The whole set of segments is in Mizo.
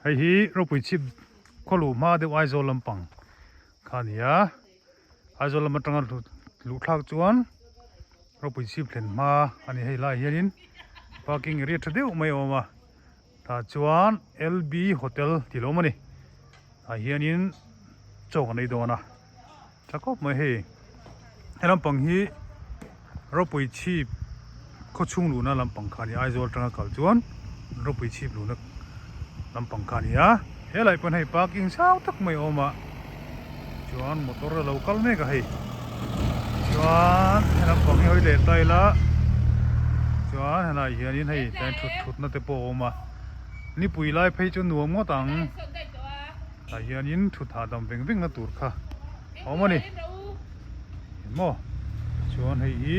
Hei hi ropui chhip khaw luh hma deuh Aizawl lampang kha a ni a, Aizawl lam atanga luh thlak chuan ropui chhip thlen hma a ni hei lai hianin parking area tha deuh mai a awm a tah chuan L B hotel tih lo awm a ni tah hianin chaw kan ei dawn a. Tha khawp mai hei he lampang hi ropui chhip khaw chhung luhna lampang kha a ni Aizawl atanga kal chuan ropui chhip luhna lampang kha a ni a helai pawn hei parking zau tak mai a awm a chuan motor a lo kal mek a hei chuan he lampang hi hawi leh ta ila chuan helai hianin hei tlai thut thutna te pawh a awm a nipui lai phei chu nuam ngawt ang. Tah hianin thut hahdam veng veng na tur kha a awm a ni maw chuan hei hi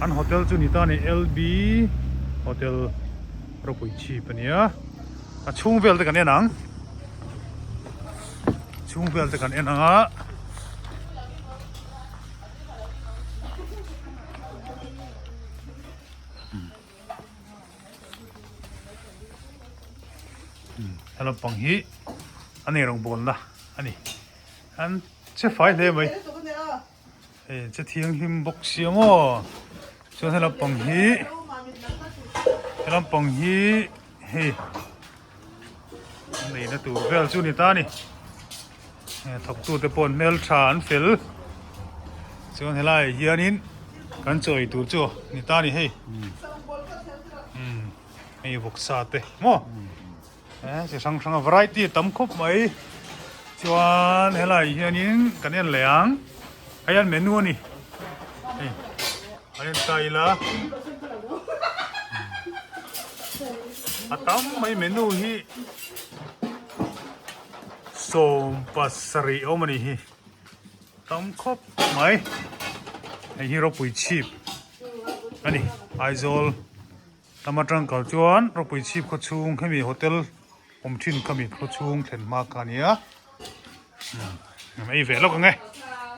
an hotel chu ni ta a ni L B hotel ropui chhip a nia a chhung vel te kan en ang chhung vel te kan en ang a. He lampang hi a nei rawngbawlna a ni an che fai hle mai hei che thianghlim bawk sia maw chuan he lampang hi he lampang hi hei a neihna tur vel chu a ni ta a ni thawktute pawh an hmeltha an fel chuan helaiah hianin kan chaw ei tur chu a ni ta a ni hei hei vawksa te maw chi hrang hrang a variety a tam khawp mai chuan helaiah hianin kan en leh ang hei an menu a ni hei an en ta ila a tam mai menu hi. 70 awm a nih hi tam khawp mai hei hi ropui chhip a ni Aizawl lam atang kal chuan ropui chhip khaw chhung hemi hotel awm thin khami khaw chhung thlen hma kha a ni a umm ei ve lawk ang e.